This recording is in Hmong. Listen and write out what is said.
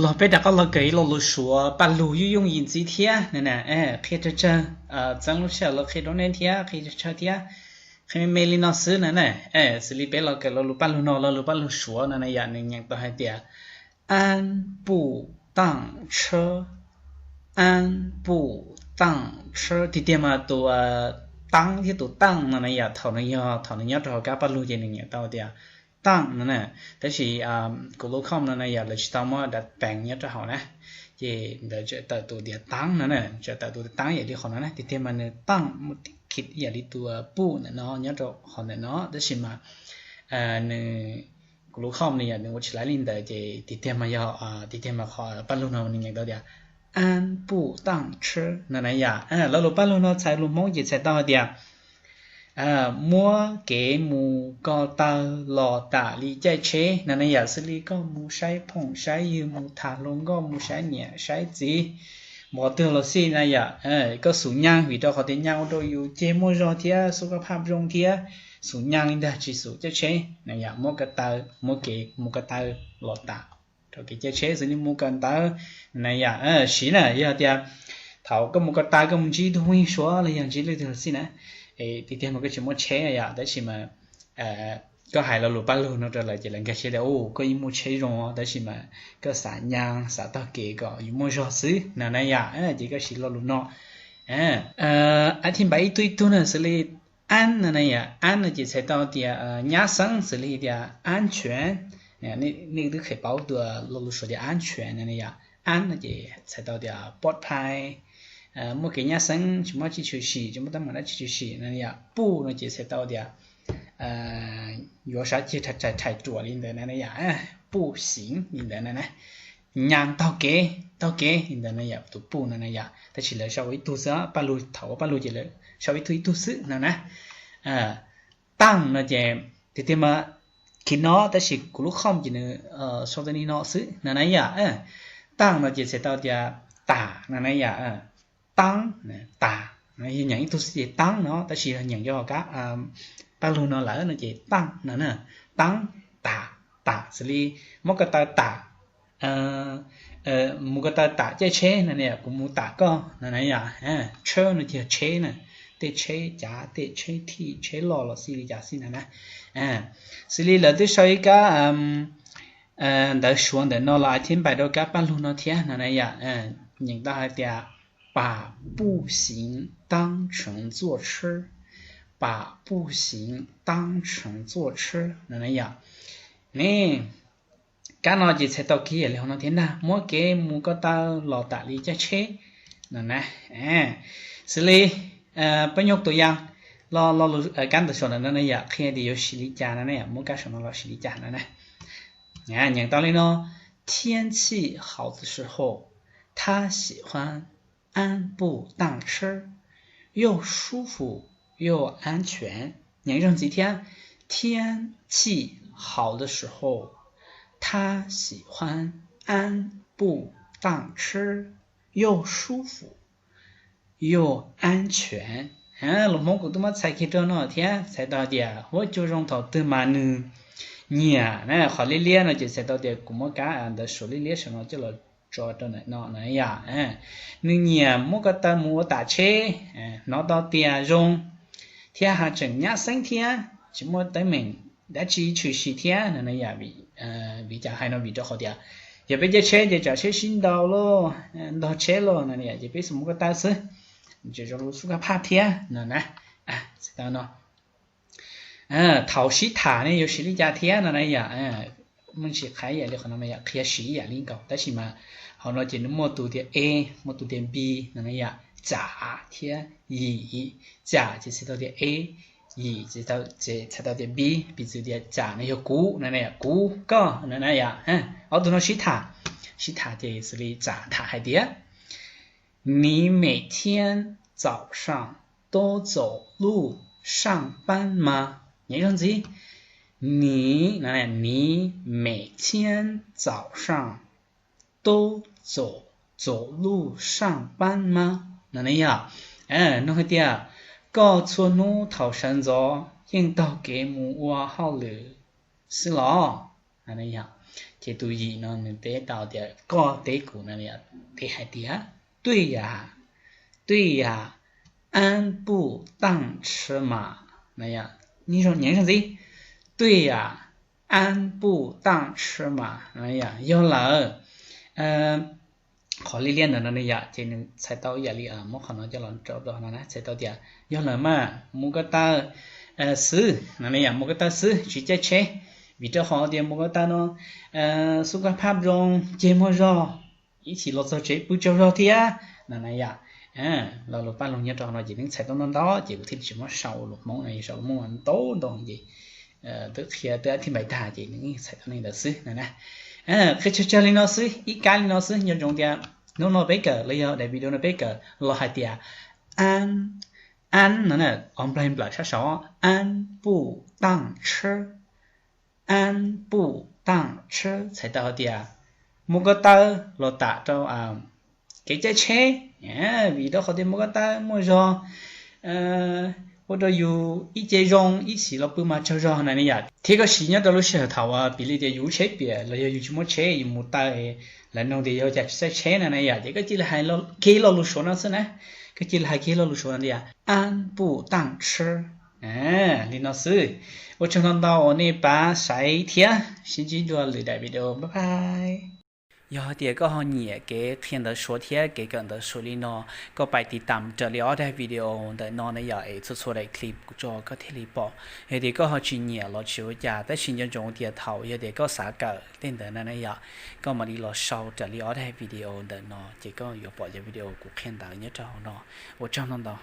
Los peb rov qab los kawm ib lo lus Suav paj lug yooj yooj yim ntxiv thiab na. Qhia tsawg tsawg, txeeb lub sij hawm los qhia rau nej thiab, qhia tsawg tsawg thiab, qhia me me li no xwb na. Xws li peb los kawm lo lus paj lug no, lo lus paj lug Suav no na yom, nws nyeem tau hais tias 安步当车, 安步当车. Tiag tiag mas tus taab thiab tus taaj no na yom, thaum nws yog, thaum nws nyob rau hauv kab paj lug ces nws nyeem tau tias taaj no na. Tab sis kuv lub com no na yom, lawv tsis tau muab da pees nyob rau hauv na, ces ntawd tseem tawm tus tias taab no na, tseem tawm tus taab ib yam li qhov no na. Tiag tiag mas nws taaj mus khib ib yam li tus puj ntawm no nyob rau qhov ntawm no, tab sis mas nws, kuv lub com no yom, nws ua tsis laiv li ntawd ces tiag tiag mas yog, tiag tiag mas qhov paj lug no nws nyeem tau tias 安步当车 no na yom. Lo lus paj lug no txhais lus Hmoob ces txhais tau hais tias muab kev mus ko taw los tam li caij tsheb no na yom. Xws li koj mus saib phooj saib ywg, mus tham hluas nkauj, mus saib niam saib txiv, mus qhov twg los xij na yom, koj xub nyas vim rau qhov tias nyas ua rau yus ceg muaj zog thiab xub kab phaj zoo thiab. Xub nyas li ntag, tsis xub caij tsheb na yom, muab ko taw, muab kev mus ko taw los tam rau kev caij tsheb, xws li mus kawm ntawv na yom. Siv na, yog tias thaum koj mus ko taw koj mus ntsib ib tug phooj ywg Suav los yog ntsib leej twg los xij na, tiag tiag mas koj tsis muaj tsheb yom, tab sis mas koj hais lo lus paj lug no rau lawv ces lawv nkag siab tias u, koj yeej muaj tsheb zoo, tab sis mas koj xav nyas xav taug kev kom yus muaj zog xwb no na yom. Ces koj siv lo lus no. Ab thib npav ib tug ib tug na, xws li ab no na yom, ab no ces txhais tau tias nyab xeeb, xws li tias 安全. Nej twb kheev paub tus lo lus Suav tias 安全 no na yom. Ab no ces txhais tau tias pov phai, muaj kev nyab xeeb, tsis muaj dab tsi tshwm sim, tsis muaj teeb meem dab tsi tshwm sim no yom. Puj no ces txhais tau tias yuav sab ceg rhais ruam li ntawd na yom. Puj xiv li ntawd na, nyas taug kev, taug kev li ntawd na yom, tus puj no na yom. Tab sis lawv sau ua ib tug xwb, paj lug, thaum ua paj lug ces lawv sau ib tug ib tug xwb no na. Taaj no ces tiag tiag mas khi no, tab sis kuv lub com ces nws sau tau li no xwb no na yom. Taaj no ces txhais tau tias tam no na yom. Taab, tam, yog nyeem ib tug xwb ces taab no, tab sis yog nyeem yog kab paj lug no lawm no ces taaj no na. Taab, tam, tam, xws li muab ko taw tam, mus ko taw tam caij tsheb no na, kuv mus tam koj no na yom. Tsheb no ces yog tsheb na, tej tsheb cav, tej tsheb thij, tsheb loj los xij li cas xij no na. Xws li lawv twb sau ib kab ntawv Suav ntawm no los ab thib npav rau kab paj lug no thiab no na yom. Nyeem tau hais tias 把步行当成坐车, 把步行当成坐车 no na yom. Ne, kab no ces txhais tau kiag li hauv no thiab ntag, muab kev mus ko taw los tam li caij tsheb no na. Xws li peb nyuj tus yas, lo, lo lus kab ntawv Suav ntawm no na yom, qhia tias yuav siv li cas no na yom, muab kab Suav no los siv li cas no na. Nyeem tau li no: 天气好的时候，他喜欢安步当车，又舒服又安全。 Nyeem zog ntxiv thiab: 天气好的时候，他喜欢安步当车，又舒服又安全。 Lus Hmoob kuv twb muab txhais kiag rau no thiab, txhais tau tias huab cua zoo thaum twg mas nws nyiam na. Qhov liab liab no ces txhais tau tias kuv muab kab ntawv Suav liab liab saum no coj los tso rau ntawm no na yom. Nws nyiam muab ko taw mus ua tam tsheb, hnov tau tias zoo, thiab haj tseem nyab xeeb thiab tsis muaj teeb meem dab tsi tshwm sim thiab no na yom. Vim cas hais no? Vim rau qhov tias yog peb caij tsheb ces tsam tsheb sib ntaus lauj, ntog tsheb lauj no na yom, ces peb xub mus ko taw xwb, tseem zoo lub xub kab phaj thiab no na. Txhais tau no. Thaum sib tham ne yuav siv li cas thiab no na yom. Muaj ntsis qhia ib yam li qhov no mas yom, qhia siv ib yam li nkaus, tab sis mas hauv no ces nws muaj tus tias e, muaj tus tias bi no na yom, tsam thiab yim. Tsam ces txhais tau tias e, yim ces txhais tau tias bi. Piv txwv tias tsam no yog kuv no na yom, kuv, koj no na yom. Ob tug no sib tham, sib tham ces xws li tsam tham hais tias 你每天早上都走路上班吗? Nyeem zog ntxiv. 你, 你每天早上都走, 走路上班吗? No na yog, nug hais tias koj txhua hnub thaum sawv ntxov yeej taug kev mus ua hauj lwm xwb los? Ces tus yim no nws teb tau tias koj teb kuv no, teb hais tias 对呀, 对呀, 俺不当吃嘛, nyob zoo ntxiv, 对呀, 俺不当吃嘛, yog lawm. Qhov liab liab ntawd no ne yom, ces nws txhais tau ib yam li muab qhov no coj los rau do no na, txhais tau tias yog lawm mas mus ko taw xwb no ne yom, mus ko taw xwb tsis caij tsheb, vim rau qhov tias mus ko taw no xub kab phab zoo, ceg muag zog, ib chim los txog tsev pw tsaug zog thiab no na yom. Lo lus paj loog nyob rau no ces nws txhais tau ntau ntau ces kuv thiaj li tsis muab sau lus Hmoob no, sau lus Hmoob ntau ntau ces twb qhia twb ab thib npaim tag ces nws txhais tau li ntawd xwb no na. Qhia tsawg tsawg li no xwb, ib kab li no xwb, nco ntsoov tias hnub no peb kawm los yog daim video no peb kawm los hais tias 俺, 俺 no, o nplaig nplawm sab saud, 俺不当吃, 俺不当吃 txhais tau hais tias mus ko taw los tam rau kev caij tsheb, vim rau qhov tias mus ko taw muaj zog, ua rau yus ib ce zoo, ib chim los pw mas tsaug zog na ne yom. Thiab koj siv nyob rau lub sij hawm thaum uas piv li tias yus lub tsheb piam los yog yus tsis muaj tsheb, yus mus taw, lawv nug tias yog cas tsis caij tsheb na ne yom, ces koj cia li hais kiag lo lus Suav no xwb na. Koj cia li hais kiag lo lus Suav no tias 俺不当吃, li no xwb. Ua tsaug ntau ntau uas nej pab saib thiab, sib ntsib dua lwm daim video, bye bye. Yog hais tias koj ho nyiam kev qhia ntawv Suav thiab kev kawm ntawv Suav li no, koj pais tiv tam raws li ob daim video ntawm no na yom, es txhua txhua daim clip kuv tso koj thiaj li pom. Yog tias koj ho tsis nyiam los tsis ua cas, tab sis nco ntsoov tias thaum yog tias koj xav kawm tej ntawd na na yom, koj mam li los sau raws li ob daim video ntawm no ces koj yuav pom cov video kuv qhia ntawv nyob rau hauv no. Ua tsaug ntau ntau.